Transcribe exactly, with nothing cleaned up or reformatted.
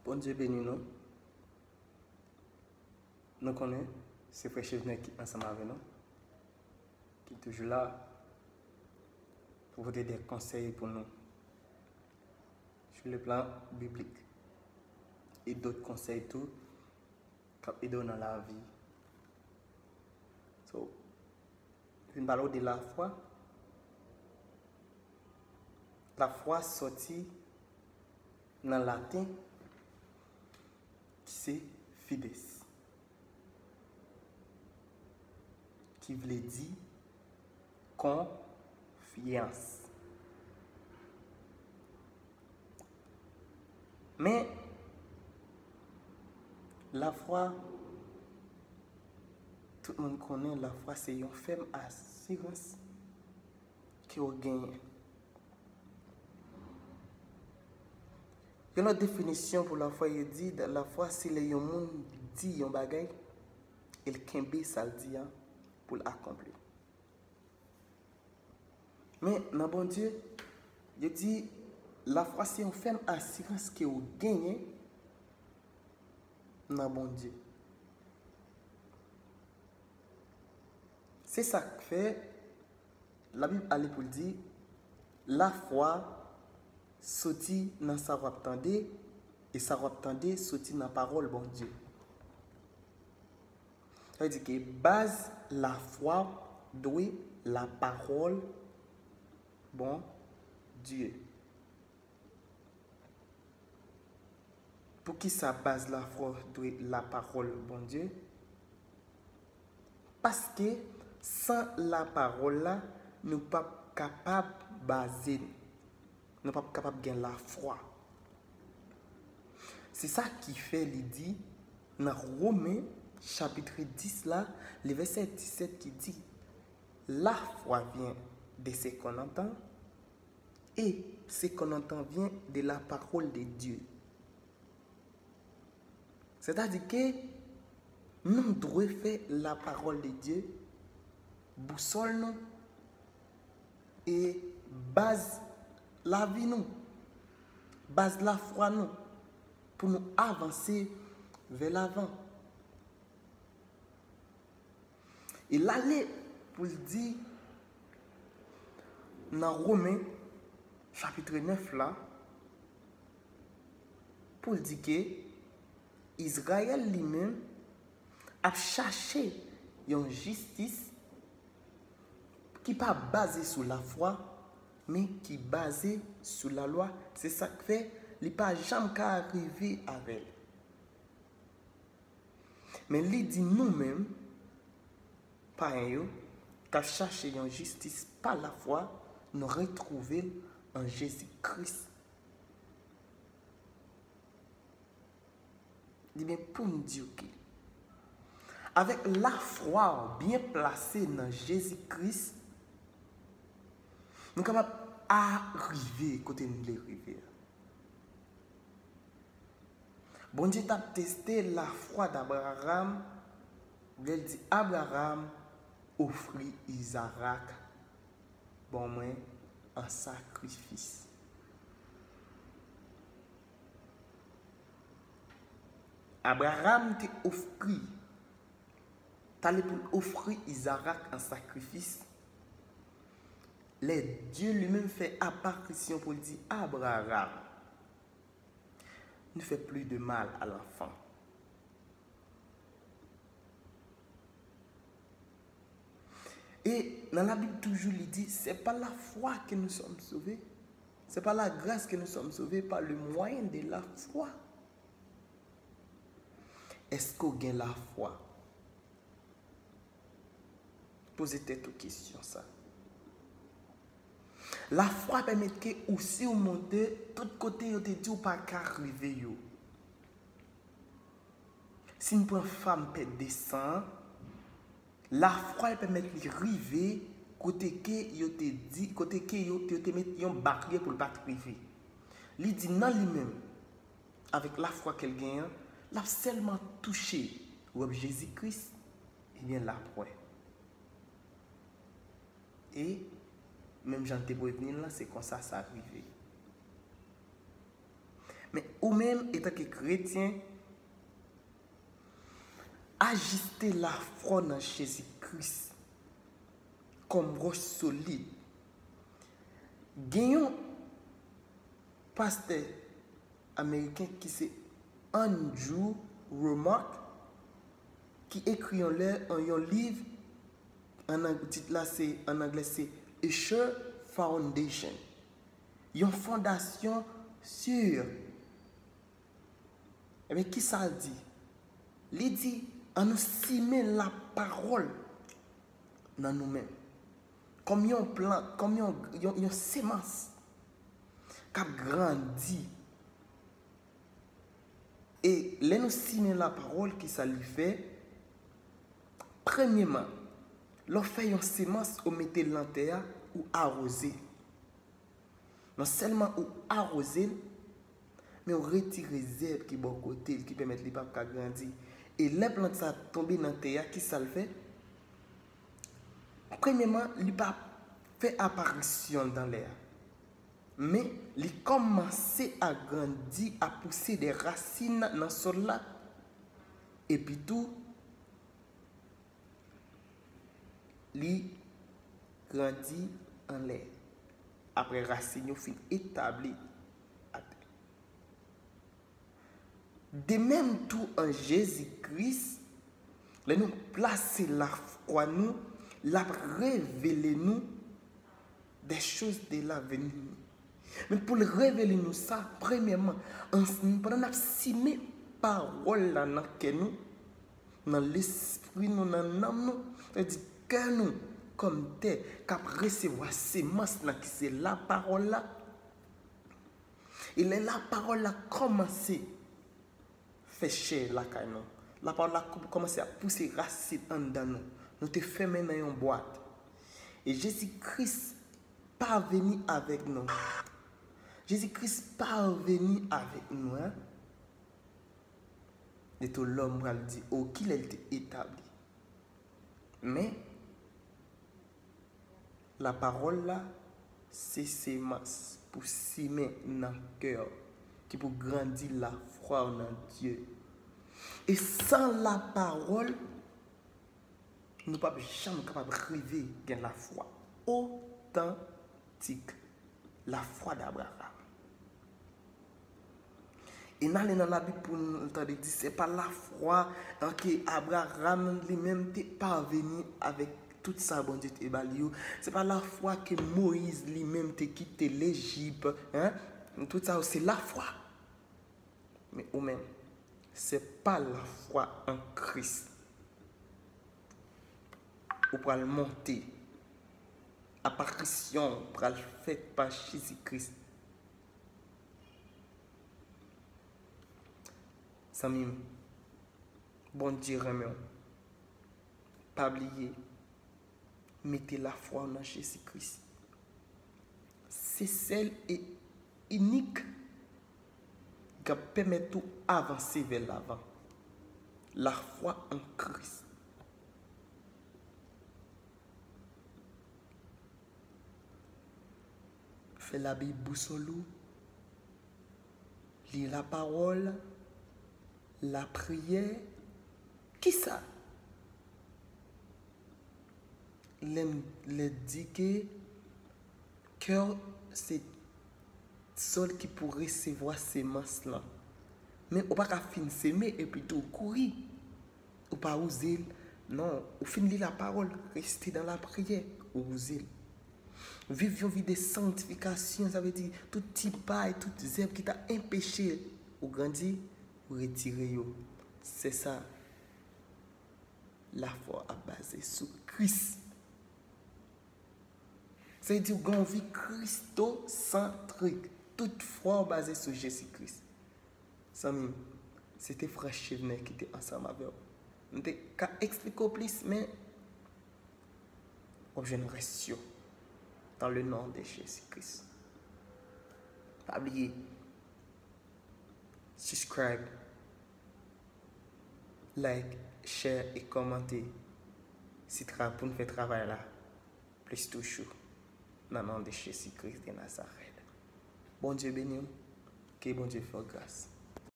Bondye beni nou. Nou konnen se frè Chevenel ki ansanm avè nou, ki toujou la pou pote de konsèy pou nou sur le plan biblik e dòt konsèy tou k ap ede w nan lavi. So, vin pale w de lafwa. Lafwa sòti nan laten ki se fides, ki vle di konfyans. Men, lafwa, tout moun konnen lafwa se yon fèm asirans ke w genyen. Yon lòt definisyon pou lafwa, yo di, lafwa se lè yon moun di yon bagay, e l kenbe sa l di a pou l akonpli. Men, nan Bondye, yo di, lafwa se yon fèm asirans ke w genyen nan Bondye. Se sa k fè Labib ale pou l di, lafwa soti nan sa w ap tande, e sa w ap tande soti nan pawòl Bondye. Sa vle di ke baz lafwa dwe lapawòl Bondye. Poukisa baz lafwa dwe lapawòl Bondye? Paske san lapawòl la, nou p ap kapab baze, nou p ap kapab gen lafwa. Se sa ki fè li di nan Women chapit dis la, le vèsè disèt ki di, la foi vient de ce qu'on entend, et ce qu'on entend vient de la parole de Dieu. Sètadi ke nou dwe fè lapawòl de Dye bousòl nou e baz lavi nou, baz lafwa nou, pou nou avanse vè lavan. E l ale pou l di nan Women chapit nèf la, pou l di ke Izrayèl li menm ap chache yon jistis ki pa baze sou lafwa, men ki baze sou lalwa. Se sa k fè li pa janm ka rive avè l. Men li di nou menm, payen yo, k ap chache yon jistis pa lafwa, nou retwouve l an Jezi Kris. Li gen pou n di w ke avèk lafwa w byen plase nan Jezi Kris, nou kapab arive kote n vle rive a. Bondye t ap teste lafwa d Abraram lè l di, Abraram, ofri Izarak ban mwen an sakrifis. Abraram te ofri, t ale pou l ofri Izarak an sakrifis. Lè Dye li menm fè aparisyon pou l di, Abraram, ne fais plus de mal à l'enfant. E nan Labib toujou li di, c'est par la foi que nous sommes sauvés. C'est par la grâce que nous sommes sauvés par le moyen de la foi. Èske w gen lafwa? Poze tèt ou kesyon sa. Lafwa pèmèt ke ou simonte tout kote yo te di w pa ka rive yo. Si n pran fam pèt de san an, lafwa l pèmèt li rive kote ke yo te di, kote ke yo, yo te met yon baryè pou l pa t rive. Li di nan li menm, avèk lafwa ke l genyen an, l ap sèlman touche wòb Jezi Kris, ebyen l ap wè. E menm jan l te prevni l lan, se konsa sa rive. Men ou menm, etanke kretyen, ajiste lafwa w nan Jezi Kris kòm wòch solid. Gen yon pastè ameriken ki se Andrew Wommack ki ekri yon lè, yon liv, an ang-, tit la se, an anglè se A Sure Foundation. Yon fondasyon si. Ebyen, kisa l di? Li di, ann nou simen lapawòl nan nou menm. Kòm yon plant, kòm yon, yon, yon semans k ap grandi. E lè nou simen lapawòl, kisa li fè? Premyeman, lè w fè yon semans, ou mete l nan tè a, ou awoze l. Non sèlman ou awoze l, men ou retire zèb ki bò kote l, ki pèmèt li p ap ka grandi. E lè plant sa tonbe nan tè a, kisa l fè? Premyeman, li pa fè aparisyon l nan lè a. Men, li kòmanse a grandi, a pouse de rasin nan sòl la. Epi tou, li grandi anlè. Apre rasin yo fin etabli atè. De menm tou an Jezi Kris, lè nou plase lafwa nou, l ap revele nou des choses de l'avenir. Men pou l revele nou sa, premyèman, an, pandan n ap simen pawòl la nan kè nou, nan lespri nou, nan nanm nou, sa vle di kè nou, kòm tè k ap resevwa semans lan ki se lapawòl la. E lè lapawòl la kòmanse fè chè lakay nou, lapawòl la kò-, kòmanse ap pouse rasin anndan nou. Nou te fèmen nan yon bwat. E Jezi Kris pa vini avèk nou. Jezi Kris pa vini avèk nou, en. Eto lòm pral di, o, kilè l te etabli? Men, lapawòl la, se semans pou simen nan kè w, ki pou grandi lafwa w nan Dye. E san lapawòl, nou p ap janm kapab rive gen lafwa otantik, lafwa d Abraram. E n ale nan Labib pou n tande di se pa lafwa, an, ke Abraram li menm te pavini avèk tout sa Bondye te ba li yo. Se pa lafwa ke Moyiz li menm te kite Lejip, en. Tout sa yo se lafwa. Men ou menm, se pa lafwa an Kris. Ou pral monte. Aparisyon pral fèt pa Jezi Kris. Zanmi m, Bondye renmen w. Pa bliye, mete lafwa w nan Jezi Kris. Se sèl e inik k ap pèmèt ou avanse vè lavan. Lafwa an Kris. Fè Labib bousòl ou. Li lapawòl, lapriyè. Kisa? Lè m, lè di ke kè w se sòl ki pou resevwa semans lan. Men ou pa ka fin seme epi tou w kouri. Ou pa wouze l. Non, ou fin li lapawòl, reste dans la prière, ou wouze l. Viv yon vi de sanktifikasyon, sa vle di tout ti pay, tout zèb ki ta enpeche ou grandi, ou retire yo. Se sa. Lafwa ap baze sou Kris. Sa vle di ou gen yon vi kristosantrik. Tout fwa w baze sou Jezi Kris. Zanmi m, se te frè Chevnè ki te ansanm avè w. M te ka eksplike w plis, men w ap jwenn rès yo. Dans le nom de Jésus-Christ. Pa bliye, subscribe, like, share e kòmante. Se tra-, pou n fè travay la plis toujou. Nan non de Jezi Kris de Nazarèt. Bondye beni w. Ke Bondye fè w gras.